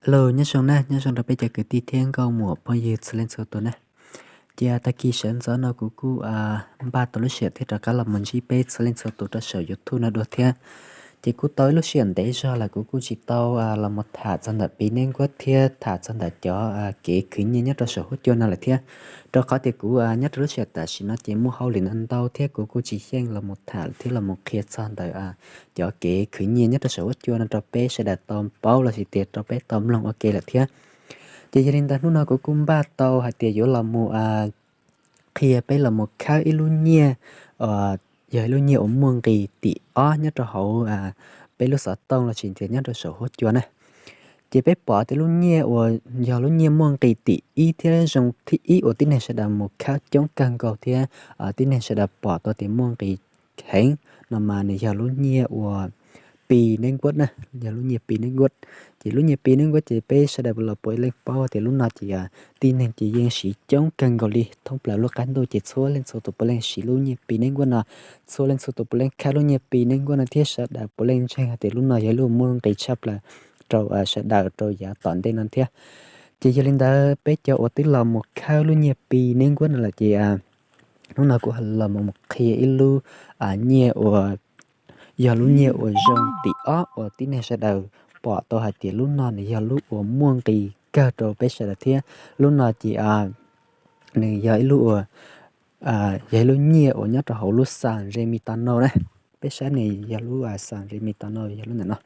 Hello, nyob zoo na, nyob zoo rau peb cov kwv tij thiab nkauj muam phooj ywg txhua leej txhua tus na. Ces tag kis sawv ntxov no kuv kuj npaj tau lub sij hawm thiab rov qab los mus ntsib peb txhua leej txhua tus rau saum YouTube no dua thiab. Ces kuj tau ib lub sij hawm ntev zog lawm kuv kuj tsis tau los mus tham txog ntawm pi neb nkuab thiab tham txog ntawm cov kev khwv nyiaj nyob rau saum huab cua no lawm thiab. Rau qhov tias kuv nyob rau lub sij hawm tam sim no ces muaj hauj lwm ntau ntau thiab kuv kuj tsis xyeej los mus tham thiab los mus qhia txog ntawm cov kev khwv nyiaj nyob rau saum huab cua no rau peb sawv daws tau paub los sis tias rau peb tau mloog ua ke lawm thiab. Ces yog li ntawd hnub no kuv kuj npaj tau hais tias yuav los mus qhia peb los mus khawb ib lub nyiaj, yog ib lub nyiaj uas muaj nqis tim ob nyob rau hauv peb lub xov tooj los sis tias nyob rau saum huab cua na. Ces peb pom tias lub nyiaj uas yog lub nyiaj muaj nqis tim ib thiab zoo thib ib uas tib neeg sawv daws mus khawb coob kawg nkaus thiab tib neeg sawv daws pom tau tias muaj nqis heev no mas nws yog lub nyiaj uas pi neb nkuab na, yog lub nyiaj pi neb nkuab. Ces lub nyiaj pi neb nkuab ces peb sawv daws los puav leej paub tias lub no ces tib neeg ces yeej siv coob kawg nkaus li thoob plaws lub qab ntuj ces txhua leej txhua tus puav leej siv lub nyiaj pi neb nkuab no. Txhua leej txhua tus puav leej khawb lub nyiaj pi neb nkuab no thiab sawv daws puav leej ntseeg hais tias lub no yog lub muaj nqis tshaj plaws rau sawv daws rau yav tom ntej no thiab. Ces yog li ntawd peb cov uas twb los mus khawb lub nyiaj pi neb nkuab no lawm ces hnub no kuv los mus qhia ib lub nyiaj uas yog lub nyiaj uas zoo tim ob uas tib neeg sawv daws pom tau hais tias lub no nws yog lub uas muaj nqis kawg rau peb sawv daws thiab. Lub no ces nws yog ib lub uas yog ib lub nyiaj uas nyob rau hauv lub xas Remitano na. Peb saib nws yog lub xas Remitano yog lub ntawm no.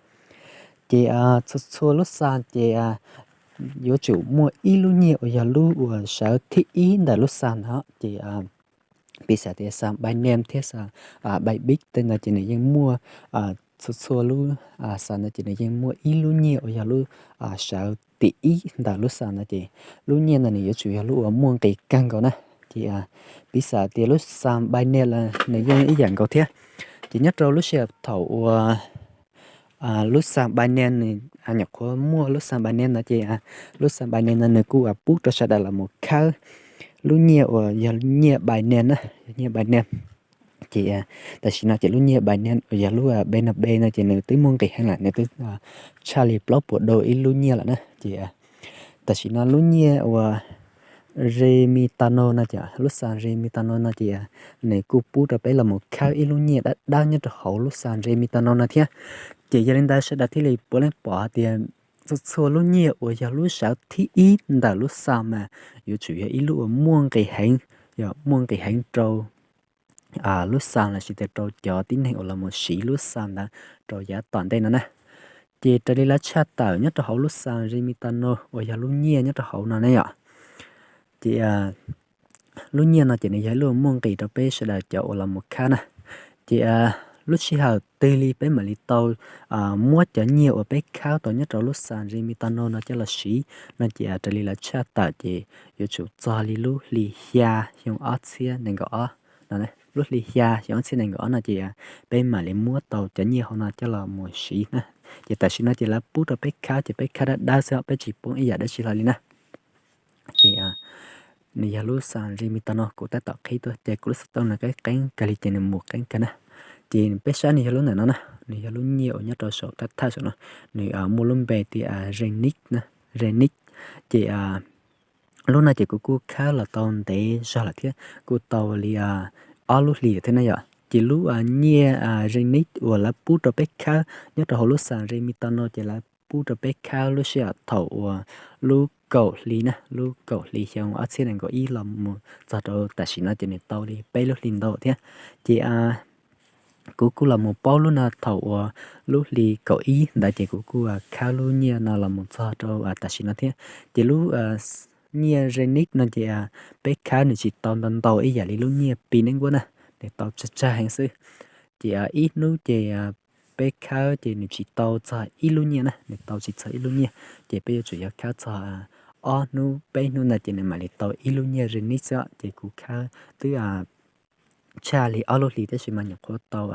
Ces txhua txhua lub xas ces yuav tsum muaj ib lub nyiaj uas yog lub uas sawv thib ib ntawm lub xas ntawd ces piv xam tias xas Binance thiab xas Bybit tej ntawd ces nws yeej muaj, txhua txhua lub xas ntawd ces nws yeej muaj ib lub nyiaj uas yog lub sawv tim ib ntawm lub xas ntawd ces lub nyiaj ntawd nws yuav tsum yog lub uas muaj nqis kawg nkaus na. Ces piv xam tias lub xas Binance los nws yeej ib yam nkaus thiab. Ces nyob rau lub sij hawm thaum uas lub xas Binance nws nyuam qhuav muaj lub xas Binance no ces lub xas Binance no nws kuj pub rau sawv daws los mus khawb lub nyiaj uas yog nyiaj Binance na, yog nyiaj Binance. Ces tam sim no ces lub nyiaj Binance uas yog lub B N B no ces nws twb muaj nqis heev lawm, nws twb tshaj li plaub puas do ib lub nyiaj lawm na. Ces tam sim no lub nyiaj uas Remitano no ces lub xas Remitano no ces nws kuj pub rau peb los mus khawb ib lub nyiaj dawb dawb nyob rau hauv lub xas Remitano no thiab. Ces yog li ntawd sawv daws thiaj li puav leej pom hais tias txhua txhua lub nyiaj uas yog lub sawv thib ib ntawm lub xas mas yuav tsum yog ib lub uas muaj nqis heev, yog muaj nqis heev rau lub xas los sis tias rau cov tib neeg uas los mus siv lub xas ntawd rau yav tom ntej no na. Ces raws li lawv tshaj tawm nyob rau hauv lub xas Remitano uas yog lub nyiaj nyob rau hauv no ne yom. Ces lub nyiaj no ces nws yog ib lub muaj nqis rau peb sawv daws cov uas los mus khawb na. Ces lub sij hawm twg li peb mam li tau muab cov nyiaj uas peb khawb tau nyob rau lub xas Remitano no coj los siv no ces raws li lawv tshaj tawm ces yuav tsum txog li lub hli xya xyoo ob txhiab nees nkaum ob no, lub hli xya xyoo ob txhiab nees nkaum ob no ces peb mam li muab tau cov nyiaj hauv no coj los mus siv na. Ces tam sim no ces lawv pub rau peb khawb ces peb khawb dawb dawb xwb, peb tsis poob ib yam dab tsi hlo li na. Ces nws yog lub xas Remitano no kuv tab tom qhib tuaj ces kuv lub xov tooj nws qeeb qeeb kawg li ces nws mus qeeb kawg na. Ces peb saib nws yog lub ntawm no na, nws yog lub nyiaj uas nyob rau saum thawj thawj saum no, nws muaj lub npe tias Renix na, Renix. Ces lub no ces kuv kuj khawb los tau ntev zog lawm thiab, kuj tau li ob lub hlis lawm thiab na yom. Ces lub nyiaj Renix uas lawv pub rau peb khawb nyob rau hauv lub xas Remitano no ces lawv pub rau peb khawb lub sij hawm thaum uas lub kaum hli na, lub kaum hli xyoo ob txhiab nees nkaum ib los mus txog rau tam sim no ces nws tau li peb lub hli ntau thiab. Ces kuv kuj los mus paub lub no thaum uas lub hli kaum ib ntawd ces kuv kuj khawb lub nyiaj no los mus txog rau tam sim no thiab. Ces lub nyiaj Renix no ces peb khawb nws tsis tau ntau ntau ib yam li lub nyiaj Pi Network na, nws tau tsawg tsawg heev xwb. Ces ib hnub ces peb khawb ces nws tsis tau txog ib lub nyiaj na, nws tau tsis txog ib lub nyiaj. Ces peb yuav tsum yog khawb txog ob hnub peb hnub ntawd ces nws mam li tau ib lub nyiaj Renix xwb. Ces kuv khawb twb tshaj li ob lub hlis tab sis mas nyuam qhuav tau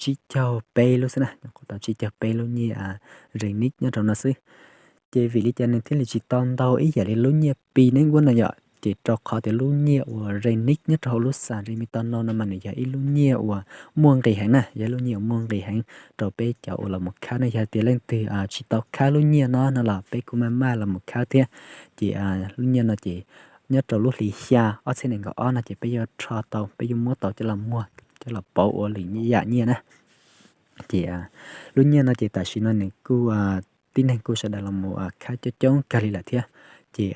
tsib caug peb lub xwb na, nyuam qhuav tau tsib caug peb lub nyiaj Renix nyob rau no xwb. Ces vim li cas nws thiaj li tsis tau ntau ib yam li lub nyiaj Pi Network no yom? ces rau qhov tias lub nyiaj uas Zenith nyob rau hauv lub xas Redmi Tano no mas nws yog ib lub nyiaj uas muaj nqis heev na, yog ib lub nyiaj uas muaj nqis heev rau peb cov uas los mus khawb ne. Yog tias leej twg tsis tau khawb lub nyiaj no no los peb kuj maj maj los mus khawb thiab. Ces lub nyiaj no ces nyob rau lub hlis xya ob txhiab nees nkaum ob no ces peb yuav rho tau, peb yuav muab tau coj los muag, coj los pauv ua lwm yam nyiaj na. Ces lub nyiaj no ces tam sim no nws kuj tib neeg kuj sawv daws los mus khawb coob coob kawg li lawm thiab. Ces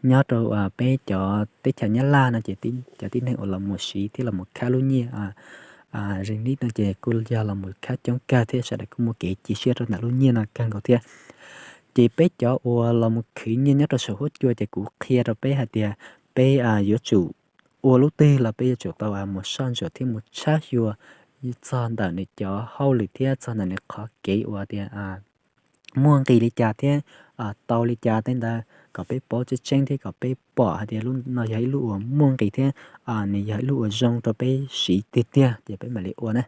nyob rau peb cov teb chaws Nyab Laj no ces cov tib neeg uas los mus siv thiab los mus khawb lub nyiaj Zenith no ces kuj yog los mus khawb coob kawg thiab sawv daws kuj muaj kev cia siab rau ntawm lub nyiaj no kawg nkaus thiab. Ces peb cov uas los mus khwv nyiaj nyob rau saum huab cua ces kuv qhia rau peb hais tias peb yuav tsum ua lub twg los peb yuav tsum tau mus soj ntsuam thiab mus tshawb xyuas txog ntawm nws cov hauj lwm thiab txog ntawm nws qhov kev uas tias muaj nqis li cas thiab tau li cas tej ntawd kom peb paub tseeb tseeb thiab kom peb pom hais tias lub no yog ib lub uas muaj nqis thiab nws yog ib lub uas zoo rau peb siv tiag tiag ces peb mam li ua na.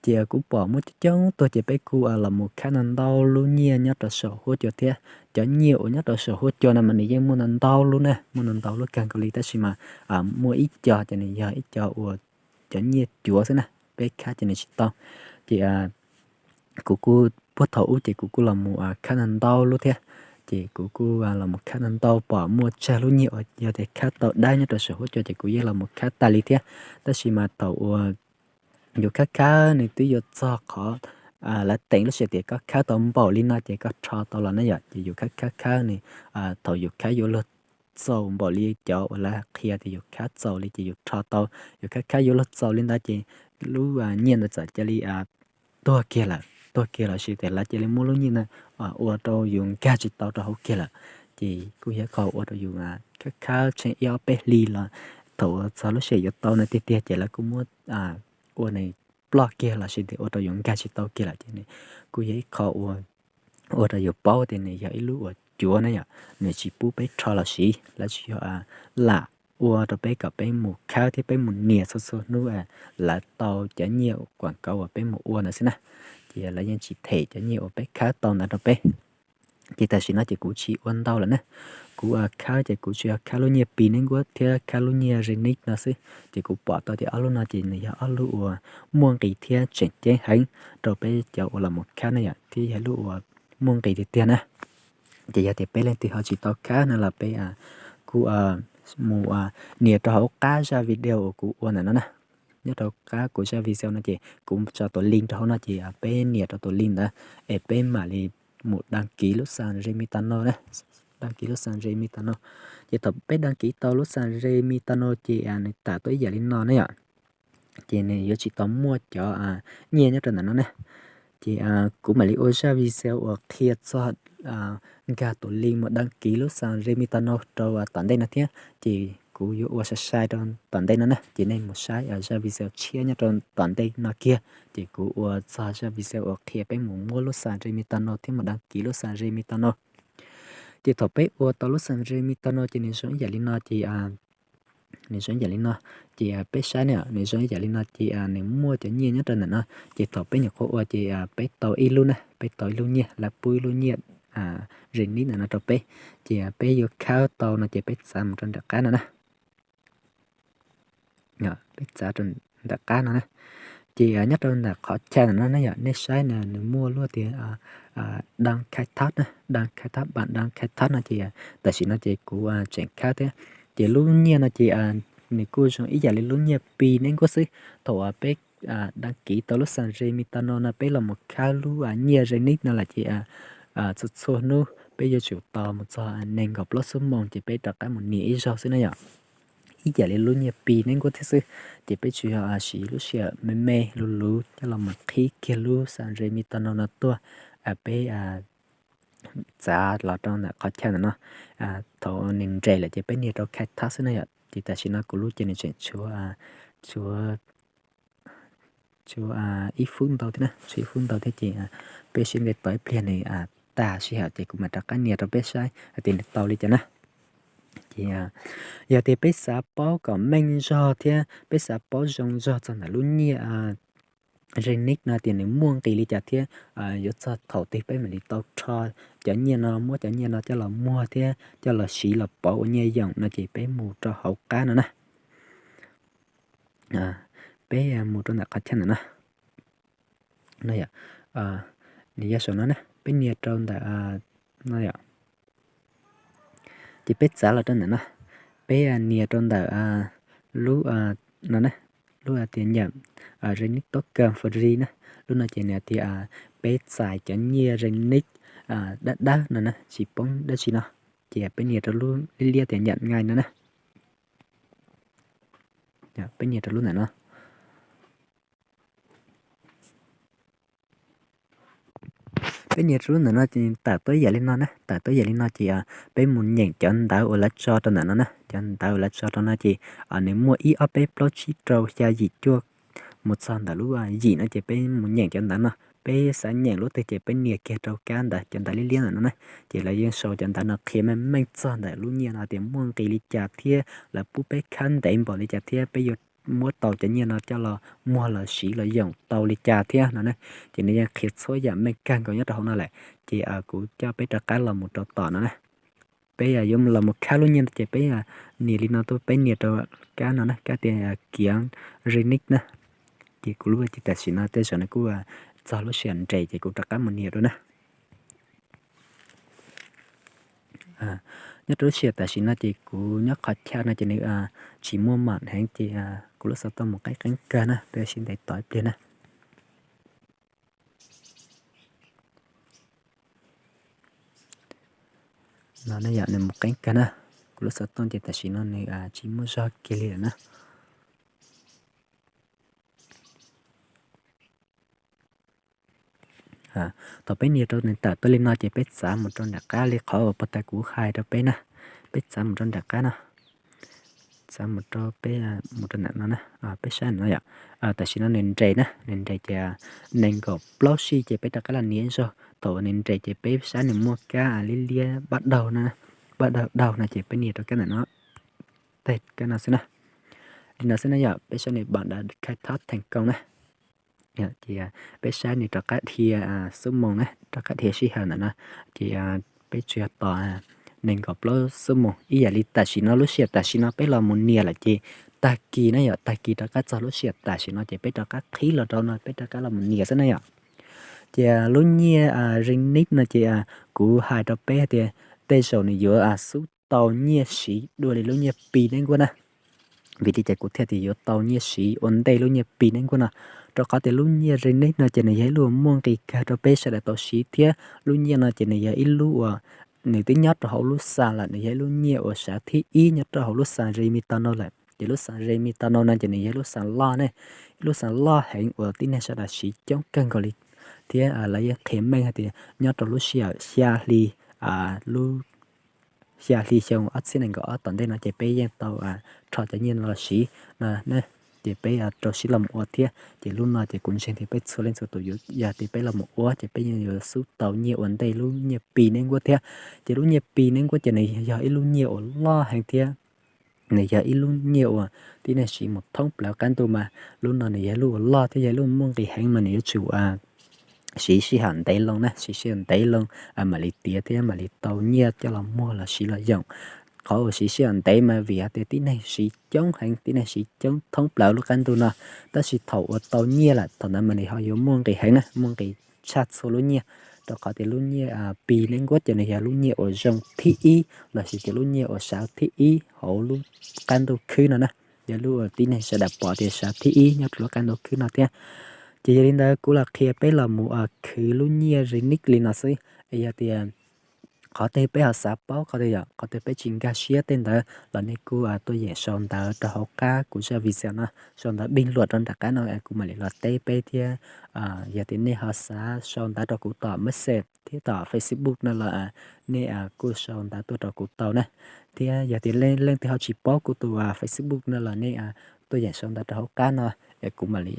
Ces kuv pom muaj coob coob tuaj ces peb kuj los mus khawb ntau ntau lub nyiaj nyob rau saum huab cua thiab. Cov nyiaj uas nyob rau saum huab cua no mas nws yeej muaj ntau ntau lub na, muaj ntau ntau lub kawg nkaus li tab sis mas muaj ib co ces nws yog ib co uas cov nyiaj cuav xwb na, peb khawb ces nws tsis tau. Ces kuv kuj puag thaum ub ces kuv kuj los mus khawb ntau ntau lub thiab. Ces kuv kuj los mus khawb ntau ntau pom muaj tsawg lub nyiaj uas yog tias khawb tau dawb nyob rau saum huab cua ces kuv yeej los mus khawb tas li thiab. Tab sis mas thaum uas yus khawb khawb nws twb yuav txog qhov lawv teem lub sij hawm tias koj khawb tau npaum li no ces koj rho tau los na yom. Ces yus khawb khawb khawb nws, thaum yus khawb yuav luag txaus npaum li cov uas lawv qhia tias yus khawb txaus li ces yus rho tau. Yus khawb khawb yuav luag txaus li ntawd ces lub nyiaj ntawd txawm cia li tuag kiag lawm, tuag kiag los sis tias lawv cia li muab lub nyiaj ntawd ua rau yus nkag tsis tau rau hauv kiag lawm. Ces kuj yog qhov ua rau yus khawb khawb tsheej ib ob peb hlis los thaum txog lub sij hawm yuav tau no tiag tiag ces lawv kuj muab ua nws ploj kiag los sis tias ua rau yus nkag tsis tau kiag lawm ces kuj yog ib qho ua ua rau yus paub tias nws yog ib lub uas cuav na yom, nws tsis pub peb rho los siv, lawv tsis yog lam ua rau peb kom peb mus khawb thiab peb mus nias txhua txhua hnub lawv tau cov nyiaj quam kauv uas peb mus ua ntawd xwb na. Ces lawv yeej tsis them cov nyiaj uas peb khawb tau ntawd rau peb. Ces tam sim no ces kuv tsis ua ntau lawm na. Kuv khawb ces kuv tsuas yog khawb lub nyiaj Pi Network thiab khawb lub nyiaj Zenith no xwb. Ces kuv pom tau tias ob lub no ces nws yog ob lub uas muaj nqis thiab tseem ceeb heev rau peb cov uas los mus khawb na yom, thiab yog ib lub uas muaj nqis tiag tiag na. Ces yog tias peb leej twg ho tsis tau khawb no los peb kuj mus nias rau hauv qab zaj video uas kuv ua ntawm no na. Nyob rau qab kuv zaj video no ces kuv tso tus link rau hauv no ces peb nias rau tus link ntawd es peb mam li mus đăng ký lub xas Redmi Tano na, đăng ký lub xas Redmi Tano. Ces thaum peb đăng ký tau lub xas Redmi Tano ces nws tawm tuaj ib yam li no na yom. Ces nws yuav tsis tau muaj cov nyiaj nyob rau ntawm no na. Ces kuv mam li ua zaj video uas qhia txog nkag tus link mus đăng ký lub xas Redmi Tano rau tom ntej no thiab. Ces kuv yuav ua sai sai rau tom ntej no na, ces nej mus saib zaj video tshiab nyob rau tom ntej no kiag. Ces kuv ua txog zaj video uas qhia peb mus muab lub xas Redmi Tano thiab mus đăng ký lub xas Redmi Tano. Ces thaum peb ua tau lub xas Redmi Tano ces nws zoo ib yam li no ces nws zoo ib yam li no. Ces peb saib na, nws zoo ib yam li no ces nws muaj cov nyiaj nyob rau ntawm no. Ces thaum peb nyuam qhuav ua ces peb tau ib lub na, peb tau ib lub nyiaj, lawv pub ib lub nyiaj Zenith ntawm no rau peb. Ces peb yuav khawb tau no ces peb txav mus rau nram qab no na. Peb txav rau nram qab no na. Ces nyob rau nram qhov chaw ntawm no na yom, nej saib na nws muaj lub tias đăng khai thác na, đăng khai thác, bạn đang khai thác no ces tam sim no ces kuv tseem khawb thiab. Ces lub nyiaj no ces nws kuj zoo ib yam li lub nyiaj Pi Network xwb. Thaum uas peb đăng ký tau lub xas Redmi Tano no peb los mus khawb lub nyiaj Zenith no lawm ces txhua txhua hnub peb yuav tsum tos mus txog nees nkaum plaub xuab moos ces peb rov qab mus nias ib zaug xwb na yom. Ib yam li lub nyiaj Pi Network thiab xwb, ces peb tsuas yog siv lub sij hawm me me luv luv coj los mus qhib kiag lub xas Redmi Tano no tuaj, peb txav los rau ntawm qhov chaw ntawm no. Thaum nws nres lawm ces peb nias rau khai thác xwb na yom. Ces tam sim no kuv lub ces nws tseem tshuav, tshuav, tshuav ib fub ntau thiab na, tshuav ib fub ntau thiab ces peb sib ntev tos ib pliag nws tag sij hawm ces kuv mam rov qab nias rau peb saib hais tias nws tau li cas na. Ces yog tias peb xav paub kom meej zog thiab peb xav paub zoo zog txog ntawm lub nyiaj Renick no tias nws muaj nqis li cas thiab yuav txog thaum twg peb mam li tau rho cov nyiaj no, muab cov nyiaj no coj los muag thiab coj los siv los pauv ua nyiaj yoom no ces peb mus rau hauv qab no na. Peb mus rau ntawm qhov chaw ntawm no. Nws yog saum no na, peb nias rau ntawm no yom. Ces peb txav los rau ntawm no, peb nias rau ntawm lub no na, lub tias nhậm Renick token for free na. Lub no ces nws tias peb txais cov nyiaj Renick dawb dawb no na, tsis poob dab tsi no. Ces peb nias rau lub liab liab tias nhậm ngay no na. Peb nias rau lub ntawm no. Peb nias rau lub ntawm no ces tawm tuaj ib yam li no na, tawm tuaj ib yam li no ces peb mus nyeem cov ntawv uas lawv tso rau ntawm no na, cov ntawv uas lawv tso rau no ces nws muaj ib ob peb plaub tsib rau xya yim cuaj mus txog ntawm lub yim no ces peb mus nyeem cov ntawv no. Peb xav nyeem lub twg ces peb nias kiag rau kab ntawd, cov ntawv liab liab ntawm no na. Ces lawv yeej sau cov ntawv no qhia meej meej txog ntawm lub nyiaj no tias muaj nqis li cas thiab lawv pub peb khab ntev npaum li cas thiab peb yuav muab tau cov nyiaj no coj los muag los siv los yoom tau li cas thiab no na. Ces nws yeej qhia txhua yam meej kawg nkaus nyob rau hauv no lawm. Ces kuv coj peb rov qab los mus rau tom no na. Peb yuav los mus khab lub nyiaj no ces peb nias li no tuaj, peb nias rau kab no na, kab tias kiav Renick na. Ces kuv lub ces tam sim no tej zaum nws kuj txog lub sij hawm nres ces kuv rov qab mus nias dua na. Nyob rau lub sij hawm tam sim no ces kuv nyob qhov chaw no ces nws tsis muaj mam heev ces kuv lub xov tooj mus qeeb qeeb kawg na, peb sib ntev tos ib pliag na. No ne yom, nws mus qeeb kawg na. Kuv lub xov tooj ces tam sim no nws tsis muaj zog kiag li lawm na. Thaum peb nias rau nws tawm tuaj li no ces peb txav mus rau nram qab li qhov uas puag ta kuv hais rau peb na. Peb txav mus rau nram qab no. Txav mus rau peb, mus rau ntawm no na, peb saib no yom. Tam sim no nws nres na, nws nres ces nees nkaum plaub sij ces peb rov qab los nias ib zaug. Thaum uas nws nres ces peb saib nws muaj kab liab liab pab daug na, pab daug daug no ces peb nias rau kab ntawm no, tej kab no xwb na. Li no xwb na yom, peb saib nws bảo đảm khai thác thành công na. Ces peb saib nws rov qab dhia xuab moos na, rov qab dhia sij hawm ntawm no, ces peb tsuas yog tos nees nkaum plaub xuab moos ib yam li tam sim no, lub sij hawm tam sim no peb los mus nias lawm ces tag kis na yom, tag kis rov qab txog lub sij hawm tam sim no ces peb rov qab qhib los rau no, peb rov qab los mus nias xwb na yom. Ces lub nyiaj Renick no ces kuv hais rau peb tias tej zaum nws yuav xub tau nyiaj siv dua li lub nyiaj Pi Network na. Vim li cas kuv thiaj tias yuav tau nyiaj siv ua ntej lub nyiaj Pi Network no? Rau qhov tias lub nyiaj Renick no ces nws yog ib lub uas muaj nqis kawg rau peb sawv daws tau siv thiab lub nyiaj no ces nws yog ib lub uas nws twb nyob rau hauv lub xa lawm, nws yog ib lub nyiaj uas xav thib ib nyob rau hauv lub xa Remitano lawm. Ces lub xa Remitano no ces nws yog ib lub xa loj ne, ib lub xa loj heev uas tib neeg sawv daws siv coob kawg nkaus li. Thiab lawv yeej qhia meej hais tias nyob rau lub sij hawm xya hli, lub xya hli xyoo ob txhiab nees nkaum ob tom ntej no ces peb yeej tau rho cov nyiaj no los siv no, ces peb rau siab los mus ua thiab. Ces lub no ces kuv ntseeg tias peb txhua leej txhua tus yuav, yog tias peb los mus ua ces peb yeej yuav xub tau nyiaj ua ntej lub nyiaj Pi Network thiab. Ces lub nyiaj Pi Network ces nws yog ib lub nyiaj uas loj heev thiab nws yog ib lub nyiaj uas tib neeg siv mus thoob plaws qab ntuj mas lub no nws yog ib lub uas loj thiab yog ib lub muaj nqis heev mas nws yuav tsum siv sij hawm ntev loo na, siv sij hawm ntev loo mam li tiav thiab mam li tau nyiaj coj los muag los siv los yoom. Qhov uas siv sij hawm ntev mas vim hais tias tib neeg siv coob heev, tib neeg siv coob thoob plaws lub qab ntuj no, tab sis thaum uas tau nyiaj lawm thaum ntawd mas nws ho yuav muaj nqis heev na, muaj nqis tshaj txhua lub nyiaj. Rau qhov tias lub nyiaj Pi Network ces nws yog lub nyiaj uas zoo thib ib los sis tias lub nyiaj uas sawv thib ib hauv lub qab ntuj khwb no na, yog lub uas tib neeg sawv daws pom tias sawv thib ib nyob rau lub qab ntuj khwb no thiab. Ces yog li ntawd kuv los qhia peb los mus khwv lub nyiaj Renick li no xwb. Yog tias qhov twg peb ho xav paub qhov twg, yog qhov twg peb tsis nkag siab tej ntawd los nej kuj tuaj yeem sau ntawv rau hauv qab kuv zaj video no, sau ntawv bình luận rau nram qab no kuv mam li los teb peb thiab. Yog tias nej ho xav sau ntawv rau kuv tom message thiab tom Facebook no los nej kuj sau ntawv tuaj rau kuv tau na. Thiab yog tias leej twg ho tsis paub kuv tus Facebook no los nej tuaj yeem sau ntawv rau hauv qab no, kuv mam li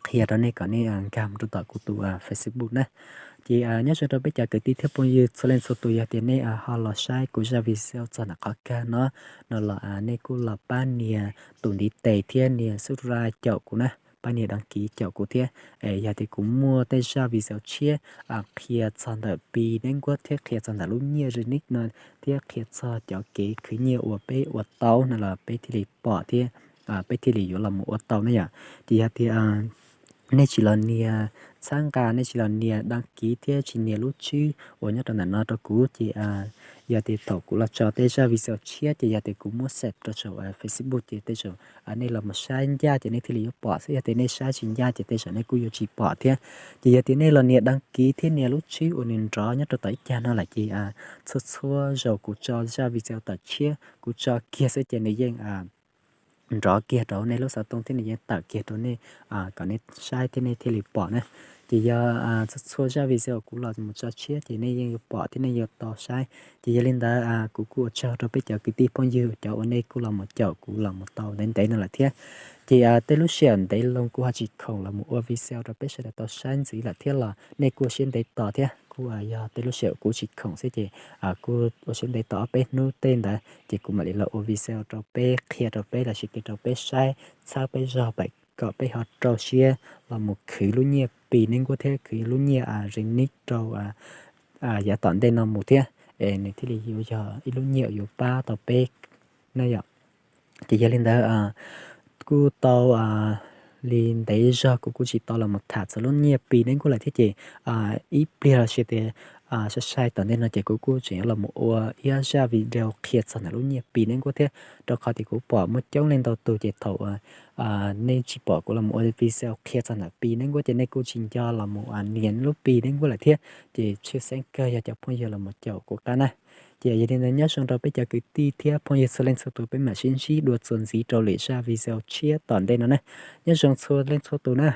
qhia rau nej kom nej nkag mus rau tom kuv tus Facebook na. Ces nyob zoo rau peb cov kwv tij thiab phooj ywg txhua leej txhua tus, yog tias nej ho los saib kuv zaj video txog ntawm qhov kawg no no los nej kuj los pab nias tus ntiv tes thiab nias subscribe caum kuv na. pab nias đăng ký caum kuv thiab. Es yog tias kuv muaj tej zaj video tshiab qhia txog ntawm Pi Network thiab qhia txog ntawm lub nyiaj Remix no thiab qhia txog cov kev khwv nyiaj uas peb ua tau no los peb thiaj li pom thiab peb thiaj li yuav los mus ua tau na yom. Ces yog tias nej tsis los nias txhab nqa, nej tsis los nias đăng ký thiab tsis nias lub tswb uas nyob rau ntawm no rau kuv ces yog tias thaum kuv los tso tej zaj video tshiab ces yog tias kuv muab save rau saum Facebook ces tej zaum nej los mus saib ncaj ces nej thiaj li yuav pom xwb, yog tias nej saib tsis ncaj ces tej zaum nej kuj yuav tsis pom thiab. Ces yog tias nej los nias đăng ký thiab nias lub tswb uas nws nrov nyob rau tom ib cag no lawm ces txhua txhua zaus kuv tso zaj video tawm tshiab kuv tso kiag xwb ces nws yeej nrov kiag rau nej lub xov tooj thiab nws yeej tawm kiag rau nej kom nej saib thiab nej thiaj li pom na. Ces yog txhua txhua zaj video kuv los mus tso tshiab ces nej yeej yuav pom thiab nej yuav tau saib. Ces yog li ntawd kuv kuj ua tsaug rau peb cov kwv tij phooj ywg cov uas nej kuj los mus caum kuv los mus tau ntev ntev no lawm thiab. Ces tej lub sij hawm ntev loo kuv ho tsis khoom los mus ua video rau peb sawv daws tau saib ntxiv lawm thiab los nej kuj ua siab ntev tos thiab. Kuj yog tej lub sij hawm kuv tsis khoom xwb ces kuj ua siab ntev tos ob peb hnub tej ntawd ces kuv mam li los ua video rau peb qhia rau peb los sis tias rau peb saib txhawb peb zog pam kom peb ho rau siab los mus khwv lub nyiaj Pi Network thiab khwv lub nyiaj Remix rau yav tom ntej no mus thiab es nws thiaj li yuav yog ib lub nyiaj uas yuav pab tau peb na yom. Ces yog li ntawd kuj tau li ntev zog kuv kuj tsis tau los mus tham txog lub nyiaj Pi Network lawm thiab ces ib pliag los sis tias sai sai tom ntej no ces kuv kuj tseem yuav los mus ua ib zaj video qhia txog ntawm lub nyiaj Pi Network thiab, rau qhov tias kuv pom muaj coob leej ntau tus ces thaum nej tsis pom kuv los mus ua video qhia txog ntawm Pi Network ces nej kuj tsis nco los mus nias lub Pi Network lawm thiab, ces tshwj xeeb kawg yog cov phooj ywg los mus caum kuv qab na. Ces yog li ntawd nyob zoo rau peb cov kwv tij thiab phooj ywg txhua leej txhua tus, peb mam sib ntsib dua txuas ntxiv rau lwm zaj video tshiab tom ntej no na. Nyob zoo txhua leej txhua tus na.